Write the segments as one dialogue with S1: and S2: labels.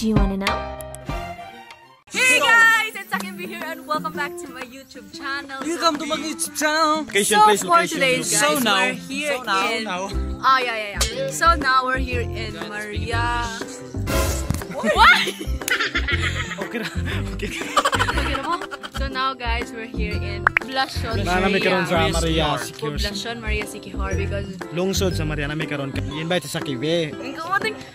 S1: Do you want to know?
S2: Hey guys, it's Sakibi here and welcome back to my YouTube channel.
S3: Welcome to my YouTube channel.
S2: So for today's guys,
S3: So now,
S2: we're here
S3: so now,
S2: in
S3: now.
S2: Oh yeah. So now we're here in Maria. What?
S3: Okay na. Okay.
S2: Okay na mo? So now guys, we're here in Poblacion
S4: Na nami karon sa Maria Siquijor.
S2: Poblacion Maria Siquijor because
S4: Lungsod sa Maria nami karon. I-invite sa Sakibi.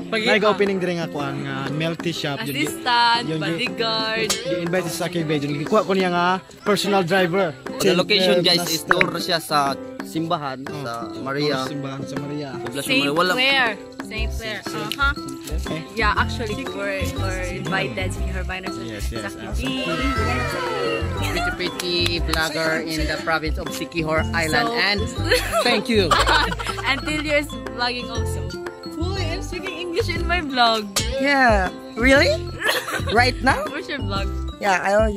S4: Nag-opening diri nga kuan nga milk tea shop. Yun,
S2: Assistant,
S4: yun,
S2: bodyguard.
S4: I-invite sa Sakibi. Yun, gikuha ko niya nga personal driver.
S5: The location guys is door siya sa simbahan sa Maria.
S4: Simbahan sa Maria.
S5: Poblacion
S2: Saint
S5: Maria. Wala
S2: Clair. Saint Clair. Uh-huh. Yeah, actually we're invited si Hermina sa
S4: Yes,
S2: Sakibi.
S6: Pretty pretty vlogger in the province of Siquijor Island,
S2: So-
S6: and thank you.
S2: And Tilio is vlogging also. Uy, I'm speaking English in my vlog.
S7: Yeah, really? Right now?
S2: Where's your vlog?
S7: Yeah, I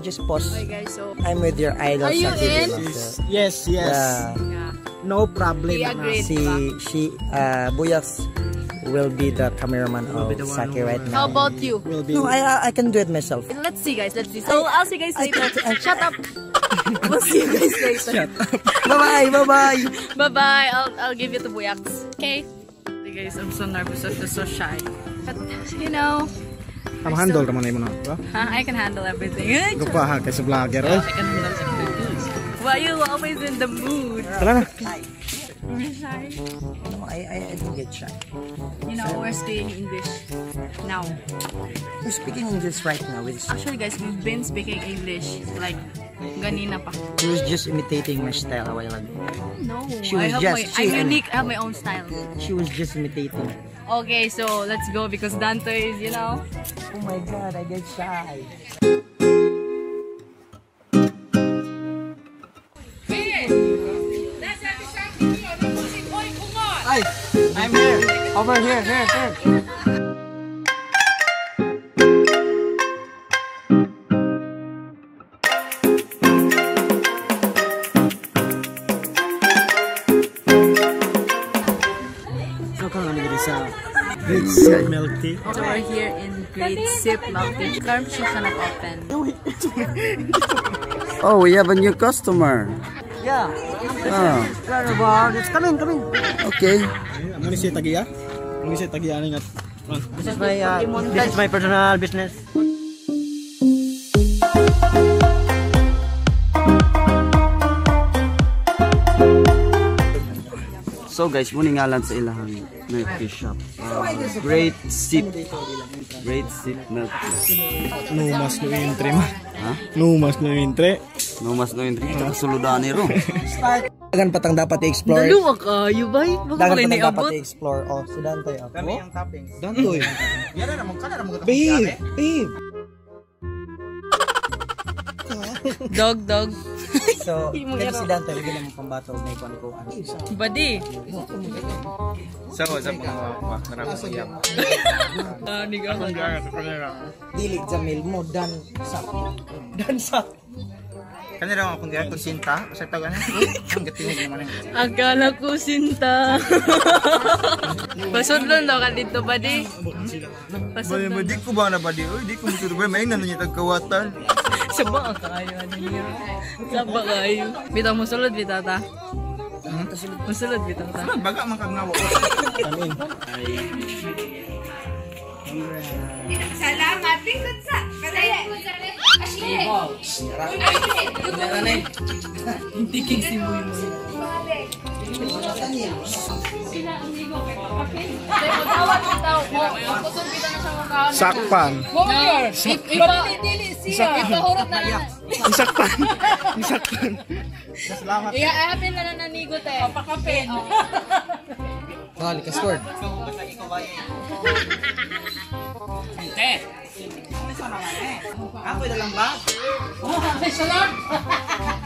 S7: just post.
S2: Okay guys, so
S7: I'm with your idol.
S2: Are you
S7: Saki
S2: in?
S7: Vlog.
S4: Yes.
S7: Yeah.
S2: Yeah.
S4: No problem.
S2: He agreed.
S7: She Buyaks will be the cameraman of
S4: be the one
S7: Saki
S4: who-
S7: right
S2: How
S7: now.
S2: about you?
S4: Will be
S7: No, I can do it myself.
S2: Let's see guys, let's see. So I'll see you guys later. Shut up. We'll see you guys later.
S7: Bye bye, bye bye.
S2: Bye bye. I'll give you the buyaks. Okay. Hey guys, I'm so nervous. I'm just so shy. But you know,
S4: Am handle ra man na imo na. ba?
S2: huh, I can handle everything.
S4: Gupa ha kay sa vlogger. Oy.
S6: I can handle everything.
S2: Why you always in the mood?
S4: Tara na.
S2: You're shy.
S7: No, I don't get shy.
S2: You know, we're speaking English now.
S7: We're speaking English right now. With
S2: Actually, guys, we've been speaking English like ganina pa.
S7: She was just imitating my style a while ago.
S2: No,
S7: She was
S2: I have
S7: just-
S2: my, I'm
S7: she-
S2: unique. I have my own style.
S7: She was just imitating.
S2: Okay, so let's go because Dante is, you know.
S7: Oh my God, I get shy.
S4: Ay, I'm here. Over here, here, here. So karon kami diri sa Great Sip Milk Tea.
S2: So we're here in Great Sip Milk Tea. Karon pa siya nag-open.
S5: Oh, we have a new customer.
S7: Yeah.
S5: Ah,
S7: Let's come in, come in.
S5: okay.
S4: Amo ni siya tagiya? Amo ni siya tagiya ani nga.
S7: This is my personal business.
S5: So guys, muni ngalan sa ilahang milk tea shop. Great Sip. Great Sip Milk Tea.
S4: No mas no entre man.
S5: Ha?
S4: No mas no entre.
S5: No mas no entre. Kita kasuludan ni ro.
S7: Dagan patang dapat i-explore.
S2: Daluwa kayo ba? Baka
S7: Dagan
S2: kayo
S7: patang dapat
S2: niabot.
S7: i-explore. Oh, si Dante. Oh.
S4: Dantoy. Babe, babe.
S2: Dog, dog.
S7: So, kaya si Dante, lagi na mong pambato may kuan ko.
S2: Badi.
S3: So, sa mga narapos iyak.
S2: Ah, niga.
S7: Dili Jamil mo dan sa. Dan sa.
S3: Kanila akong diyan kung sinta sa tagan. Ang gatinig naman eh.
S2: Akala ko sinta. Pasudlon daw ka dito, badi. Pasudlon.
S3: Di ko ba na ba di? Oy, di ko musulod ba may ingnan niya tagkawatan.
S2: Saba kayo ano niyo. Saba kayo. Bitaw mo sulod bitaw ta. Musulod bitaw ta.
S3: Baga man kag nawa.
S4: Come in.
S8: Salamat. Tingkod sa.
S2: Hindi king si Muy Muy.
S4: Sakpan.
S2: Ipahurot na lang.
S4: Sakpan. Sakpan.
S2: Ihaapin na lang nanigot eh. Papakapin.
S7: Bali ka scored.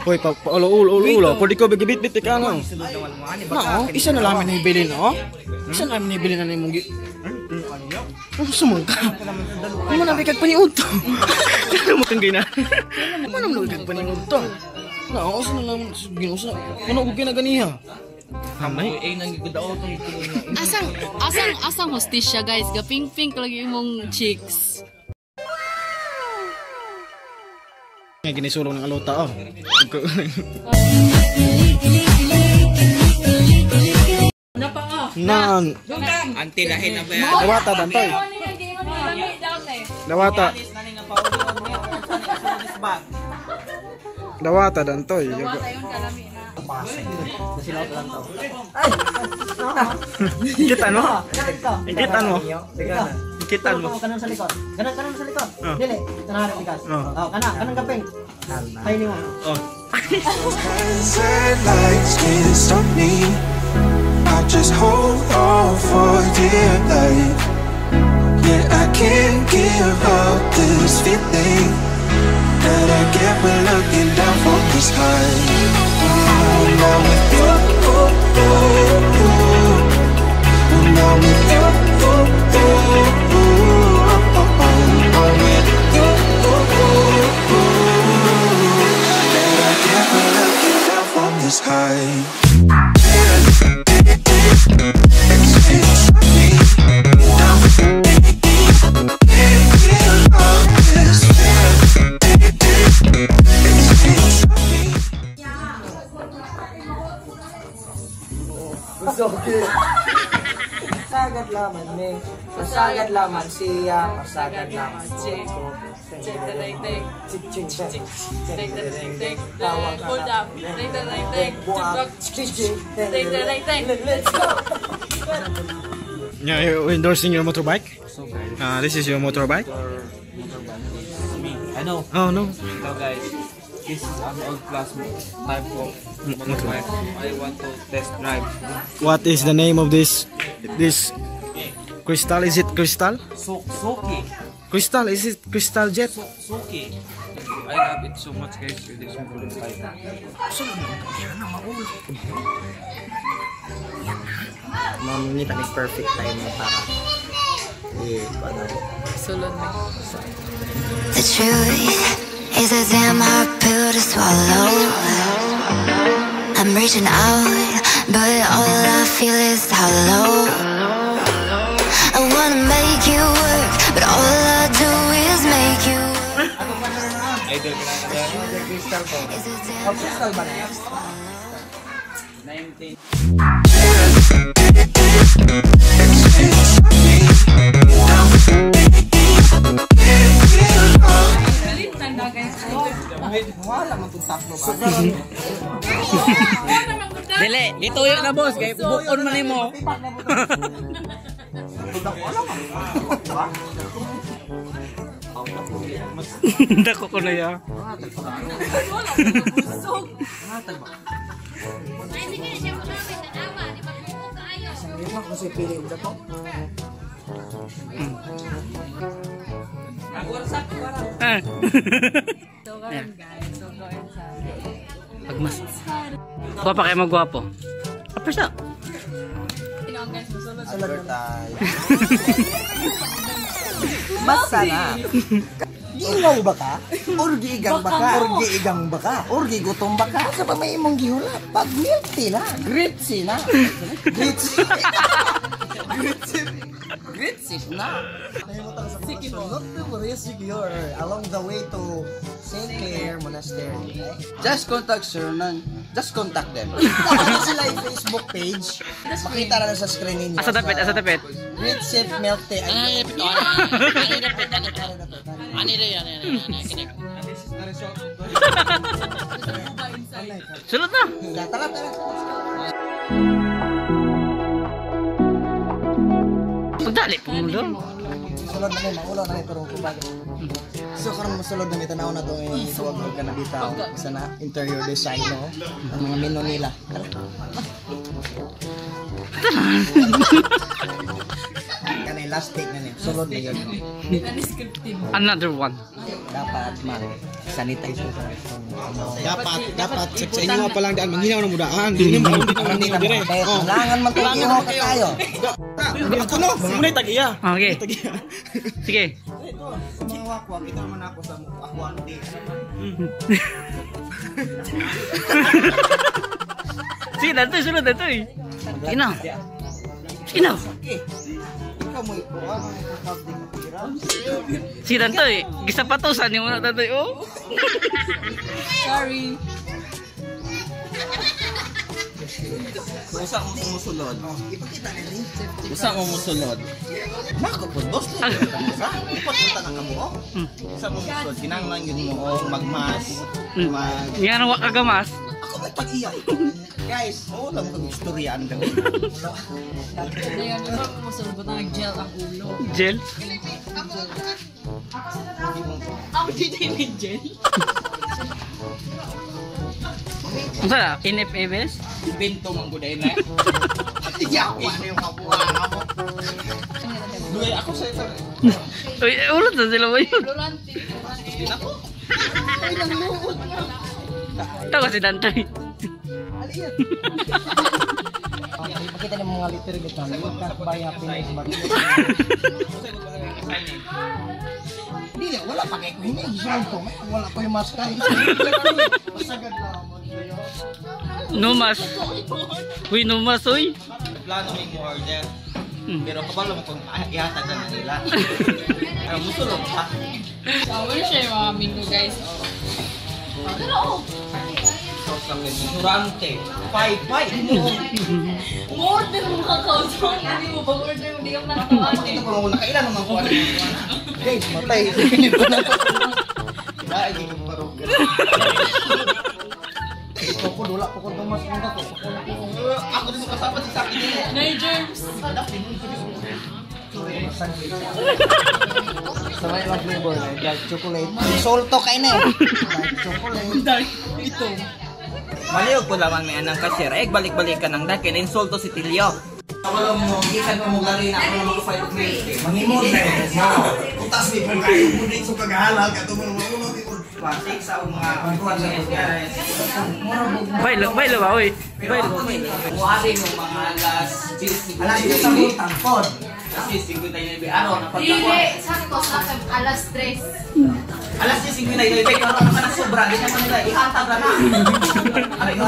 S4: Hoy, pa, pa ulo ulo ulo ulo. Pwede ko bigibit-bit ka no. Na, oh, isa na lang ni bilin oh. Isa na lang ni bilin na nimong gi. Oh, sumang ka. Mo na bigag paniudto. Kano mo kang gina? Mo na bigag paniudto. Na, oh, usa na lang ginusa. Ano ko ginaganiha?
S2: Asang hostisya guys, ga pink pink lagi imong cheeks.
S4: Nga ginisulong ng alota oh. Naan.
S3: Anti lahi na ba yan?
S4: Dawata dantoy. Dawata. Dawata dantoy. Ikitan mo. Ikitan mo. Ikitan mo.
S7: Kanan sa likod. Kanan sa likod. Dili, tanahan tigas. Oh, kana, kanang kapeng. Ay nimo.
S4: Oh.
S1: Lights can't stop me. I just hold on for dear life. Yeah, I can't give up this feeling that I get when looking down from this high. Ooh, now with you, ooh, ooh, ooh. Now with you, ooh, ooh, ooh. I'm with you, ooh, ooh, ooh. That I get when looking down from this high.
S7: Sagad laman ni. Pasagad laman siya, pasagad laman.
S2: Check. Check the leg, leg. Check, check. Check the leg, leg. Hold up. Take the leg, leg. Take the leg, leg.
S7: Let's go.
S4: Yeah, you're endorsing your motorbike? This is your motorbike?
S3: Me. I know.
S4: Oh no.
S3: So guys, this is an old class type of motorbike. I want to test drive.
S4: What is the name of this crystal? Is it crystal?
S3: Suki.
S4: Crystal, is it crystal jet?
S3: Suki. I love it so much guys with this motorbike.
S7: Mamingita ni perfect time mo para
S2: Sulod na.
S8: The truth is a damn hard pill to swallow. I'm reaching out, but all I feel is hollow. I wanna make you work, but all I do is make you work. Is a damn
S7: Crystal ba na yan?
S3: 19.
S7: Wala man itong takbo ba?
S6: Dili, gituyo na boss kay bukon man nimo.
S4: Dako ko na ya.
S2: So karon guys, so go inside.
S6: Pagmas. Gwapa kayo magwapo. Apres na.
S2: Tinoon guys, musulod.
S7: Masarap. Giingaw ba ka? Or giigang ba ka? Or giigang ba ka? Or gigutom ba ka? Sa pa may imong gihula? Pag milk tea na, great tea na. Great tea. Great tea na. Not to worry, secure along the way to St. Clair Monastery.
S5: Just contact Sir Nan. Just contact them.
S7: Ano sila yung Facebook page? Makita na lang sa screen ninyo.
S6: Asa dapit, asa dapit.
S7: Great Sip Milk Tea.
S6: Sulod na.
S7: Tara, tara.
S6: Pagdali po mo doon.
S7: Sulod na may maulo na may pero kumbaga. So karon mosulod na may tanaw na to eh tuwag og kana bitaw sa na interior design no ang mga menu nila. Kanay last take na ni. Sulod na yun.
S6: Another one.
S7: Dapat ma sanitize mo sa
S4: Dapat sa inyo pa lang daan manginaw na mo daan. Dili mo
S7: Hindi na
S4: dire.
S7: mo. Kailangan man kung ka tayo.
S4: Ako no, muna tag-iya.
S6: Okay. Sige.
S3: Mga wakwak, ito naman ako sa akwante.
S6: Sige, dito, sunod dito eh. Sige na. Sige na. Sige, Dantoy. Gisapatosan niyo muna, Dantoy. Oh.
S2: Sorry.
S3: Usa mo sumusulod. Usa mo musulod. Nako po, boss. Ipakita na kamo. Usa mo musulod. Kinahanglan yun mo og magmas. Mag...
S6: Nga na wa kagamas.
S7: Ako may pag-iya.
S3: Guys, oo lang kag istorya ang daw.
S2: Dayon, ito musulod ba ang gel ang ulo?
S6: Gel?
S2: Ako dito yung gel.
S6: Unsa na? NFMS?
S3: Binto man gud na.
S7: Yawa na yung kabuha mo.
S3: Duay ako sa ito.
S6: Uy, ulot na sila ba yun?
S3: Din ako.
S7: Ay, nangluod na.
S6: Tawa si Dantoy.
S7: Ipakita ng mga liter dito. Buy happiness. Hindi, wala pa kayo hindi. Wala ko yung mask. Masagad na mo.
S6: No mas. Uy, no mas, uy.
S3: Plano may mo order. Pero kabalo mo kung ihatag na nila. Pero musulod pa.
S2: So, we'll share mga menu guys. Pero oh!
S3: Durante.
S7: 5-5.
S2: Order mo ka kausap. Hindi mo bang order mo? Hindi ka nakatawa.
S3: Ito ko muna. Kailan naman ko.
S7: Guys, matay. Ganito na.
S3: Dahil yung parog.
S7: Ito ko, wala ko kung mas muna ko.
S3: Ako din kasama sa akin.
S2: No germs.
S7: Sa may mga flavor, dark chocolate. Solto kayo na eh. Dark chocolate.
S2: Dark. Ito.
S3: Maliog po lamang may anang cashier. Eh, balik-balik ka ng dahil insulto si Tilio. Wala mo, gikan mo mo gari na ako mga 5 minutes.
S7: Mangimod na eh. Utas ni kung kayo mo dito kagahalal. Katong mga ulo ni
S3: Plastic sa mga SRS.
S6: Bailo, bailo ba, uy? Bailo.
S3: Buhari mo mga alas 10.
S7: Alas 10 sa tangkod.
S3: Kasi 59 araw na pagkakuha.
S2: Dili, sakto sa alas 3.
S3: Alas 10:59, karon ka na sobra, di naman nila ihatag na. Aray,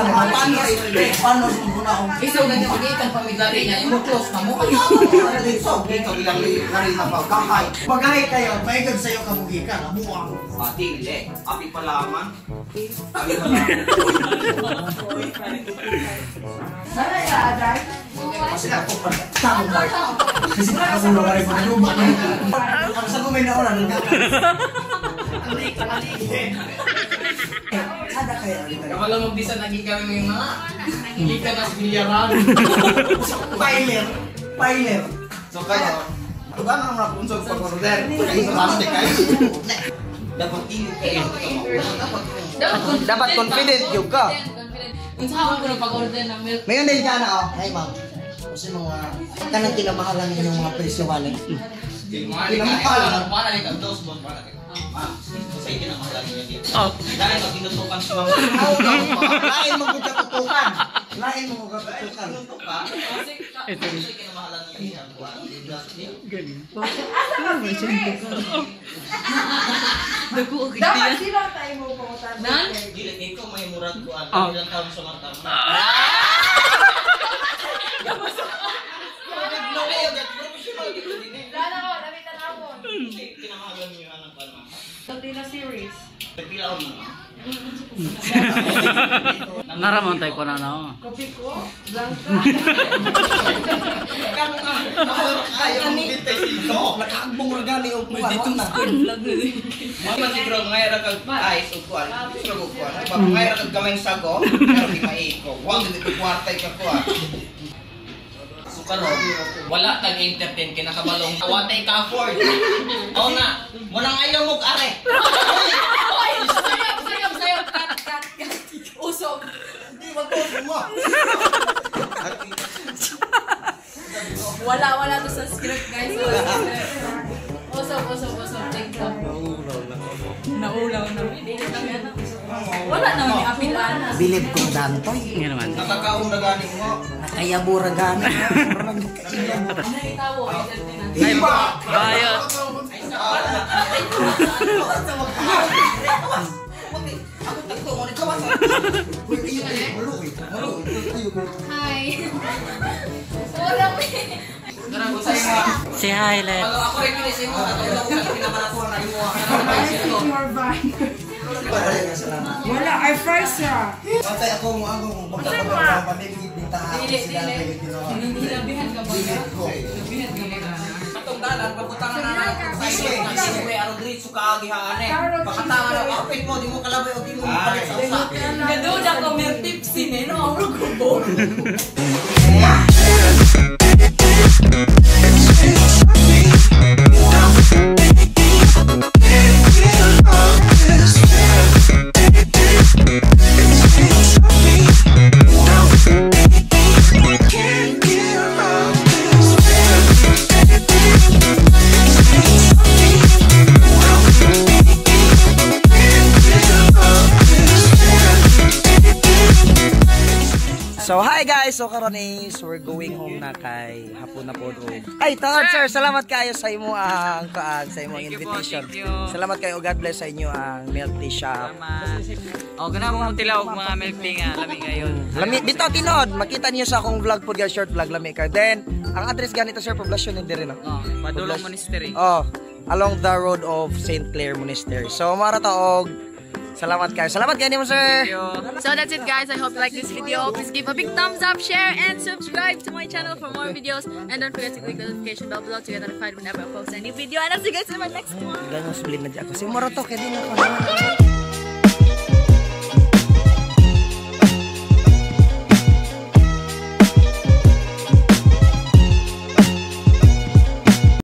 S7: Paano mo na akong
S6: Isaw ganyan, mag-iikang pamilya niya. Yung close na mo.
S7: So, dito bilang lari na pa. Kahay. Pagkahay kayo, maigag sa'yo kamugi ka. Namuang.
S3: Dili. Api pa lamang. Api pa lamang.
S2: Sana i-aday?
S7: Kasi ako pa. Tamo, Mark. Kasi ako na rin mga Ang sa gumay na oras. Sada kayo.
S6: Kapag magbisa, naging kami may mga. Hindi ka na bilyaran.
S7: Piler. Piler.
S3: So kaya, tugan na naman unsog pag-order. Plastic kayo. Dapat init kayo.
S7: Dapat confident yung ka.
S2: Unsa ka ko pag-order ng milk?
S7: Ngayon din ka na, oh. Hey, ma'am. Kasi mga, kanang kinamahalan ninyong mga presyo wala. Kinamahalan.
S3: Mahal ka, dos mo. Sa kinamahalan niya dito.
S6: Oh.
S3: Dahil pag tinutukan siya mga...
S7: Lain mo kung katutukan. Lain mo kung katutukan.
S6: Ito.
S3: Sa kinamahalan niya.
S6: Galing.
S2: Dapat sila tayo mo pangutan. Nan?
S3: Dili, ikaw may murag ko.
S6: Oh.
S3: Ilang taon sa mga tama.
S2: Lala ko, dami tanawon.
S3: Kinamahalan niyo ang ano.
S2: Sandila series.
S3: Nagpilaon mo.
S6: Naramon tayo ko na na.
S2: Kopi ko, blanca.
S3: Ayaw mo bintay silo.
S7: Nakahagbong ra gani og kuwan.
S6: Ditong squid vlog na din.
S3: Mga siguro ngay ra kag ice ug kuan. Siguro og kuan. Ngay ra kag gamay sago, pero di maiko. Wa gid ko kwarta ka kuan. So karon, wala tag entertain kay nakabalong watay ka afford. Mao na, mo nang ayaw mo are.
S2: Oy, sayop, sayop, sayop. Cut, cut, cut. Usog.
S7: Di magtusok mo.
S2: Wala, wala to sa script, guys. Wala sa script. Usog, usog, usog. Take off. Naulaw na. Wala na ni apilan.
S7: Bilib kong dantoy.
S6: Nga naman.
S3: Nakakaon na gani mo.
S7: Nakayabura gani.
S2: Itawo, entertain natin.
S6: Ay, bayot.
S3: Ako tagto mo ni kawas.
S2: Hi. Wala mo.
S6: Say hi, Let.
S3: Ako rin pili sa imo, ato ako pinakalatuan na imo.
S9: Wala, ay fries ra.
S7: Patay ako mo ako pagkakabang pamilya bintahan sila
S2: Hinihilabihan ka ba? Hilabihan ka ba?
S3: Atong dalan pabutangan na nato sa way aron diretso ka agihaan eh. Pakatanga na outfit mo, di mo kalabay o di mo mapalit sa usa.
S2: Gaduda ko may tipsy ni no, ang rugo.
S1: Can't give up this feeling.
S7: So hi guys, so karon is we're going home na kay hapon na pod og. Ay, tawad sir, salamat kayo sa imo ang kuan, sa imo ang invitation.
S6: Thank you.
S7: Salamat kayo, God bless sa inyo ang milk tea shop.
S6: O, gana mo tilaw og mga milk tea nga lami kayo.
S7: Lami bitaw tinod, makita niyo sa akong vlog pod guys, short vlog lami kay. Then, ang address ganito sir, Poblacion hindi rin no.
S6: Oh, Padulong Monastery.
S7: Oh, along the road of St. Clair Monastery. So, mara ta og salamat kayo. Salamat kayo nimo sir.
S6: Thank you.
S2: So that's it guys. I hope you like this video. Please give a big thumbs up, share, and subscribe to my channel for more videos. And don't forget to click the notification bell below to get notified whenever I post a new video. And I'll see you guys in my next one.
S7: Ganun split na di ako. Si mara to kay di na ko.